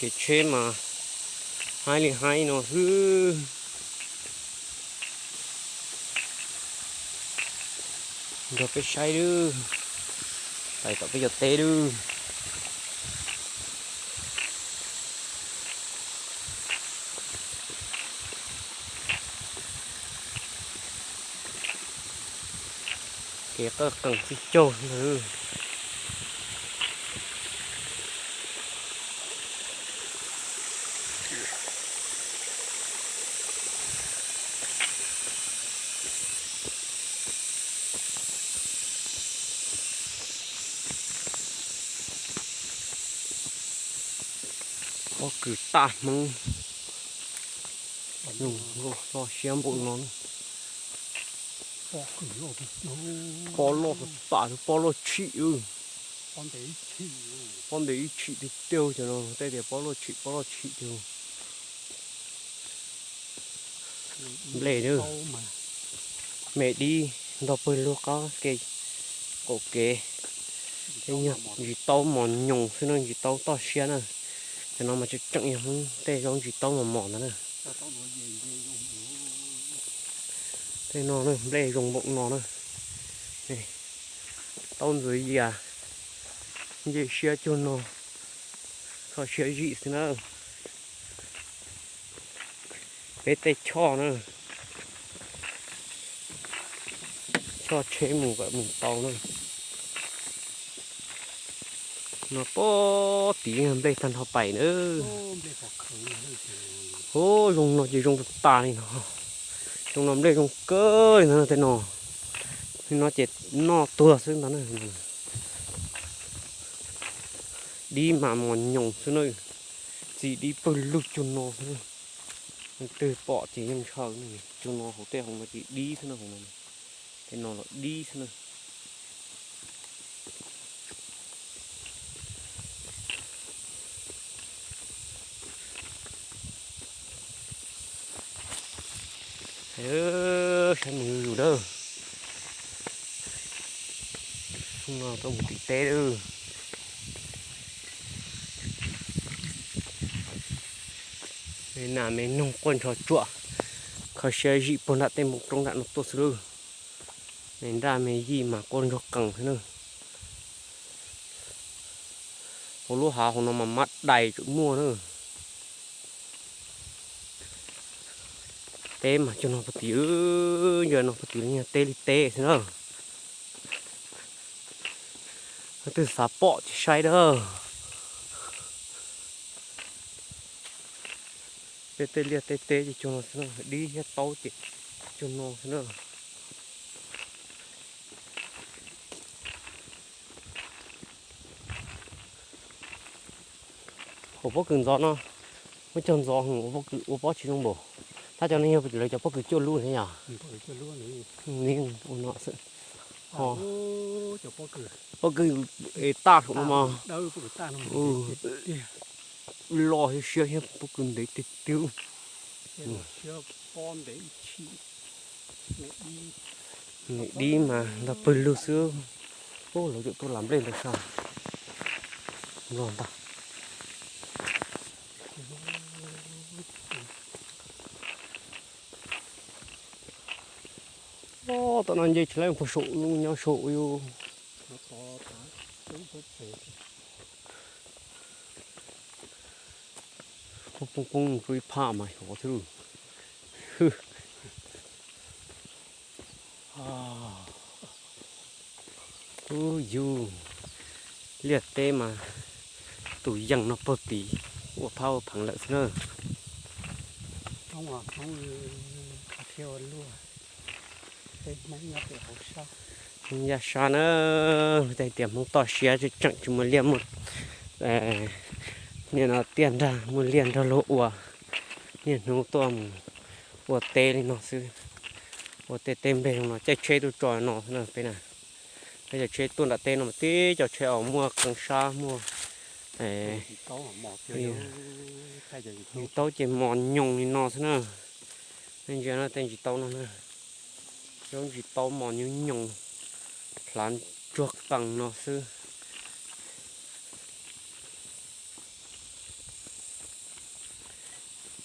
Kev tsheb mas haib li haib no xwb. Nrog peb saib lawm, pais tom peb cov teb lawm. Kev qawj qees txij caug ntag. Pob kws taj Hmoob, loj siab npaum no. Pob loj tas, pob loj tshim. Pob ntev ib tshim tiag tiag cov no, tej tias pob loj tshim, pob loj tshim tiag. Nplej, me dib ntog pawg lug qab kev, qaum kev. Ntsis taub mos nyoos xwb na, ntsis taub toj siab na. Cov no mas tseem tseem yog Hmoob tej zaub ntsis taub mos mos ntawd na. Tej no nplej zoo npaum no na. Taub ntxuav yias, nce siab cuag no, kho siab zim xwb na. Peb tej choj na, choj tsheb mus kom mus tau na. No pob tid nplej tag nrho pais na. Ub, zoo no ces zoo tas tas li no. Zoo no nplej zoo kawg li ntag tej no. Li no ces noj tuag xwb ntag na. Dib mas mos nyoos xwb na. Txi dib pawg lug cuag no xwb. Leej twg pom ces yeej ntshaw. Cuag no hauv tej hauv no ces dib xwb na, hauv no. Tej no los dib xwb na. Saib mus zuj zus dawb. Hnub no tuaj mus tim teb lawm. Me nas me noog quaj nrho tsuam, kho siab zim puag nram tej npoo roob nram no tuaj xwb lawm. Me nraj me yij mas quaj nrog qees xwb na. Hauv lub hav hauv no mas mab dais tseem muaj na. Teb mas cuag no puag tim, ntsia no puag tim li teb li teb xwb na. Leej twg xav pom ces saib dawb. Peb tej liaj tej teb ces cuag no xwb na, dib thiab taub ces cuag no xwb na. Hauv pob kws ntxov no, muab cog ntxov heev, ua pob tsis zoo npaum. Tab cov no yog lawv cov pob kws cuaj lub ne yom? Ua no xwb. Pob kws taj saum no mas loj thiab siab thiab, pob kws ntev tiag tiag. Dib mas ntog pawg lug xwb. Lawv tseem tuaj lam nplej ntawd sas. Nplog ntag. Tom no nce tsis laib puag saum, nyob saum yus. Poob poob poob rau ib phaj mas xyov thiab. Ub yus, liaj teb mas tus yees no puag tid, ua phab ua pheev lawm xwb na. Hmoob yaj sab na, tej tias Hmoob toj siab tseem tsis muaj liaj muaj, niaj no tiaj nrag muaj liaj nrog luag ua, niaj hnub tuaj mus ua teb li no xwb. Ua tej teb nplej no caij tsheb tuaj tso no xwb na peb na. Peb cov tsheb tuaj nram teb no mas tib cov tsheb uas muaj qee sab muaj ntsis taub ces mos nyoos li no xwb na. Nej ntsia no tej ntsis taub no na, zaub ntsis taub mos nyoos nyoos, hlav ntsuag qees no xwb.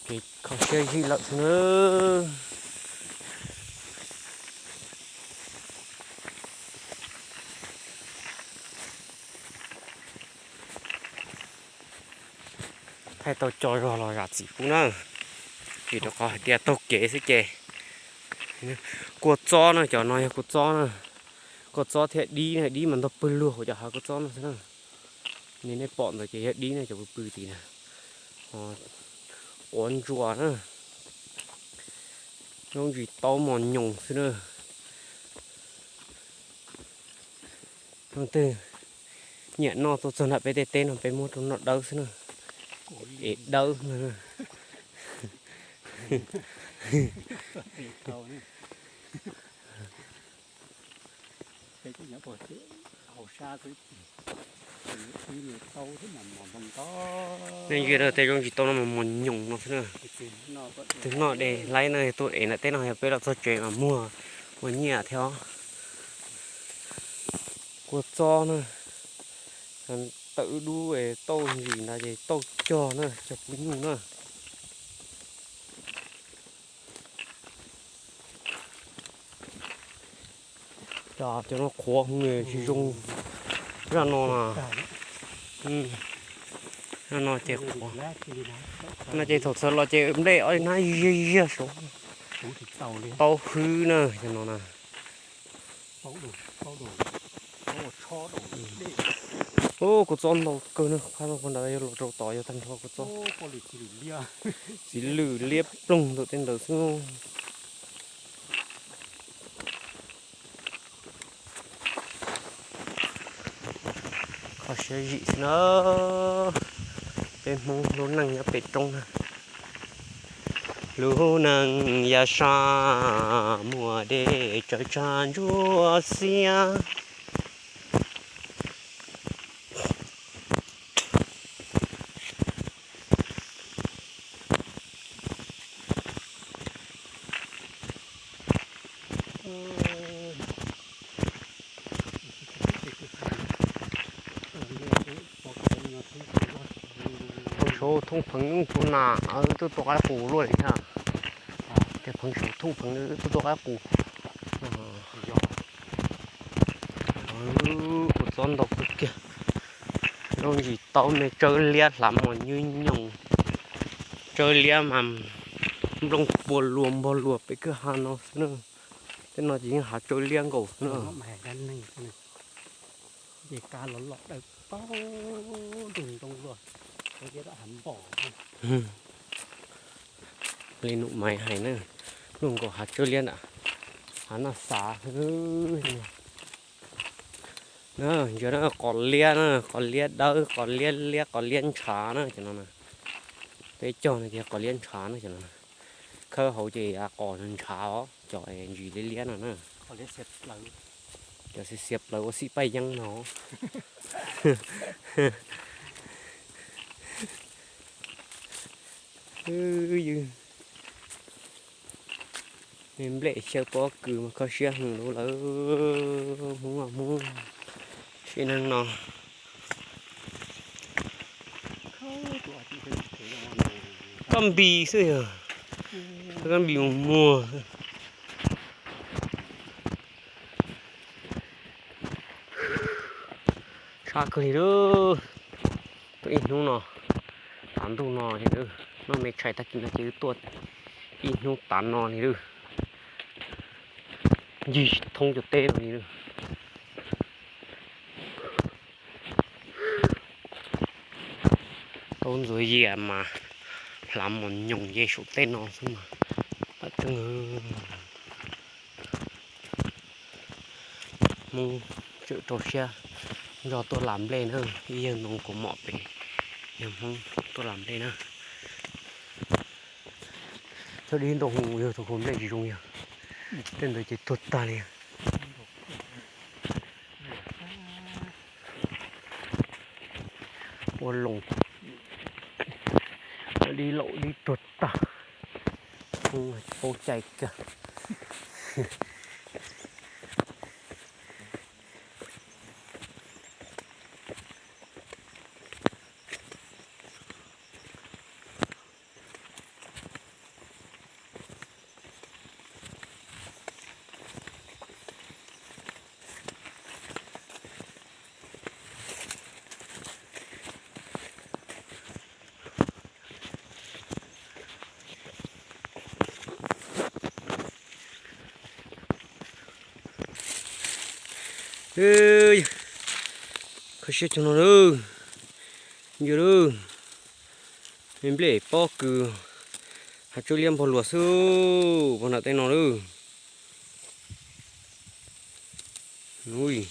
kev kho siab zij lawm xwb na. Thaij tau co zog los zam txim pub na, vim rau qhov hais tias taug kev xwb ces kua txob na, cov no yog kua txob na, kua txob thiab dib na, dib mas ntog pawg lug hauv cov hav kua txob no xwb na. Ni nej pom ntawd ces yog dib na, cov pw pw tim na, quav ntsuas na, zaub ntsis taub mos nyoos xwb na. Leej twg nyiam noj tuaj txog nram peb tej teb no peb muab rau noj dawb xwb na, es dawb no. Nej ntsia tej zaub ntsis taub no mas mos nyoos no xwb na. Twg noj de laib no tuaj ev nram teb no, yog peb los txog tsev mas muag ua nyiaj thiab. Kua txob na, tawm dub tauj ntsis ntawd ces tauj cog na, cog pub nyuj na. Cov no qhuav hwv tsis zoo. Zaj no na, zaj no ces qhuav. No ces thaum txawv los ces nplej ob hnab ziag ziag saud. Taub hwb na, cov no na. Ub, kua txob ntau kawg na, phab no puag nrad yog los rau tod yog tag nrho kua txob. Txiv lwm liab ploog ntawm tej ntawd xwb. Kho siab zim xwb na, peb Hmoob lub neej nyob pem roob na. Lub neej yav sab muaj dej tsawv tsag ntsuab xiab. Pheej saud thooj pheev ub tus nas wb tuaj tua qaib qus luaj li thiab. Ces pheev saud thooj pheev wb tuaj tua qaib qus. Kua txob ntau kawg kiag. Zaub ntsis taub me tsawb liab hlav mos nyoos nyoos. Tsawb liab mas nplooj pua luas npog luas pem kwj ha no xwb na. Tej no ces yeej hav tsawb liab nkaus xwb na. Li nus maiv hais na, luaj nkaus hav tsawb liab ntawm hav Naj Xav xwb. Na, ntsia na, qos liab na, qos liab dawb, qos liab liab, qos liab ntshav na cov no na. Peb cog no ces qos liab ntshav na cov no na. Khawb hauv ces qos ntshav os, cov ntsis liab liab no na. Cov xiav xiav plaws ua xim paj yeeb no. Ywg, me nplej xyaw pob kws mas kho siab heev lawm. Hmoob, Hmoob sim neej no. Koj npis xwb yog, koj npis mus muag. Sab kawg li lawm. Tuaj ib hnub no, tav ntuj no, noj me tshais tag kis no ces wb tuaj ib hnub tav no li lawm. Ncig thoob cov teb no li lawm. Taub ntxuav yias mas hlav mos nyoos ye saum teb no xwb mas. Tam twg Hmoob tseem rau siab nrog tuaj las nplej na, ib yawg ntoo kaus mom pem yog Hmoob tuaj las nplej na. Txhob dib ntoo hu yog tus hu nplej tsis zoo yog, tej ntawd ces tuag tag li. Ua loos, dib laum dib tuag tag, paub cai kiag. Ub, kho siab cog no lawm. Yog lawm, nplej pob kws, hav tsawb liab npog luas xwb, pog nram tej no lawm. Ub,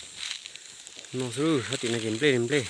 no xwb, sab tim no ces nplej nplej.